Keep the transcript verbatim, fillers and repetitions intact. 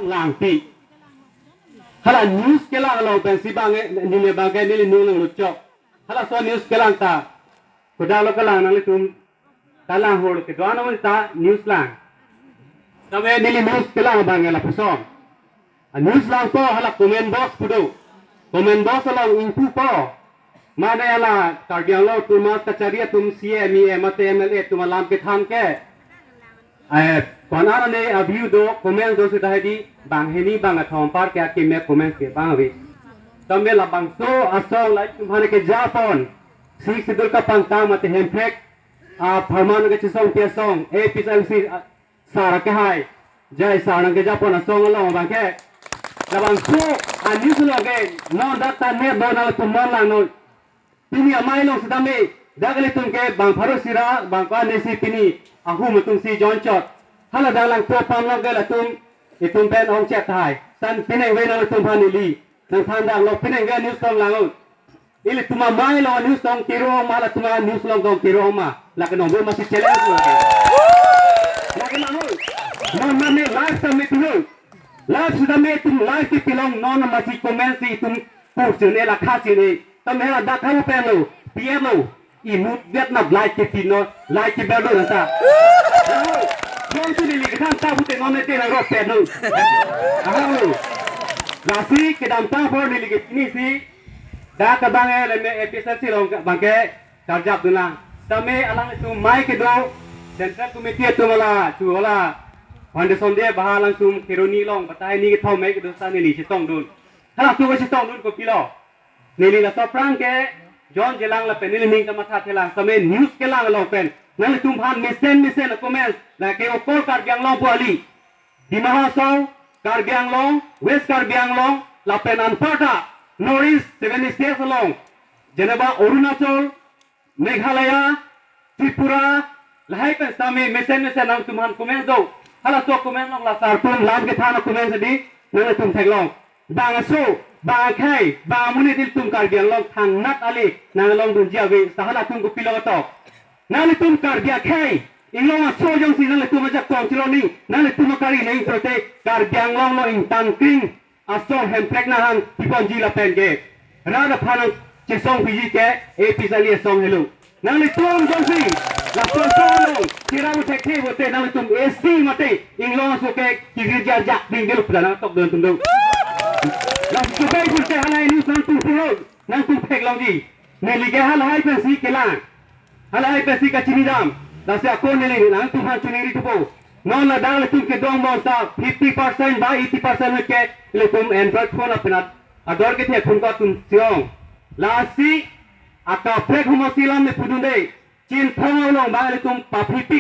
langpi. Hala news kelang along pensi bang, eh, neli bang ke neli nung nang luchok. Halaso news kelang ta. Kodak lo kelang nanglitum ta lang hor ke doan namun ta news lang. Tame neli news kelang bang ke lapuson. A news langpo hala comment box pu do. Comment box along ingpupo. Mane hala Karbi Anglong atum a kachari atum C E M, E M mate M L A atum alam kethan ke. Eh, konan ne a view do comment do seta hedi bang hini bang athom par ke akeme comment ke bang ave. Tame labangso asong lahai atum aphan kejapon. Sixth Schedule kapangtang mate hemprek apharman kechesongpi asong A P H L C, ah, sar kehai. Jai sar nangkejapon asong along bang ke. Labangso a news along ke non dak ta ne do nangtum non langnon. Pini amei along sitame, dak ilitum ke bang pharo sira, bang ko-an nesi pini, ahum atum si jonchot. Hala dak langpo pam along ke latum, itum pen ongchot tahai. San pineng ve nangtum aphan neli, nangthan dak lo pineng ve news tong langun. Ilitum amei along news tong kiro ma, latum a news along tong kiro ma. Lake nong ve masi challenge lo lake. Lake langun. Non mane live sitame pilong. Live sitame itum live kepilong non masi comment si itum pur chun e lakha chun e. Tame hala dak kamu pen lo, P M lo. Imut vet na like kepi non, like kepi non nang ta. Jongsi neli kethan ta pute non ne te nang rot pen lo. Aha lo. Lasi kedamtang apor neli ke pini si. Dak abang e leme A P H L C along bang ke karjap dunlang. Tame alanglitum amei kedo Central Committee atum hala, chu hala. Foundation day baha alangtum Kheroni along batai ni kethom amei kedo sa neli chetongdun. Hala tu kachetongdun kopilo. Neli laso aphrang ke jon jelang lapen neli ning kamatha thelang tame news kelang along pen. Nanglitum aphan mesen mesen a comment lake okor Karbi Anglong pu kali. Dima Hasao, Karbi Anglong, West Karbi Anglong, lapen anparta North East seven states along. Jeneba Arunachal, Meghalaya, Tripura, lahai pen sitame mesen mesen nangtum aphan comment do. Halaso comment along la sar atum lam kethan a comment hedi nangtum theklong. Bangso, bang akhei, bang amonit ilitum Karbi Anglong thangnat ale nanglong dunji ave, seta halatum kopilo tok. Nanglitum Karbi akhei, inglong aso jongsi nanglitum ajakong chiloni, nanglitum akari nang prote Karbi Anglong along ingtangkring asong hemprek nahang piponji lapen ke rat aphan nangchesongpiji ke A P H L C asong helo. Nanglitum jongsi lason song along chira bu thekthe pute nanglitum S T mate inglong aso ke kiri jarjak ding gelu pula nangtokdun atum do. Laso bai pute hala news nangtum puro, nangtum theklongji. Neli ke halahai pensi kelang. Halahai pensi kachinidam. Lasi ako neli nangtum aphan choningri thupo. Non ladak ilitum kedong bangso fifty percent ba eighty percent ke ilitum Android phone lapen ad-, ador kethe phone ko atum si-ong. Lasi akaprek humasi lam ne pudunde. Chinthong along ba ilitum paphipi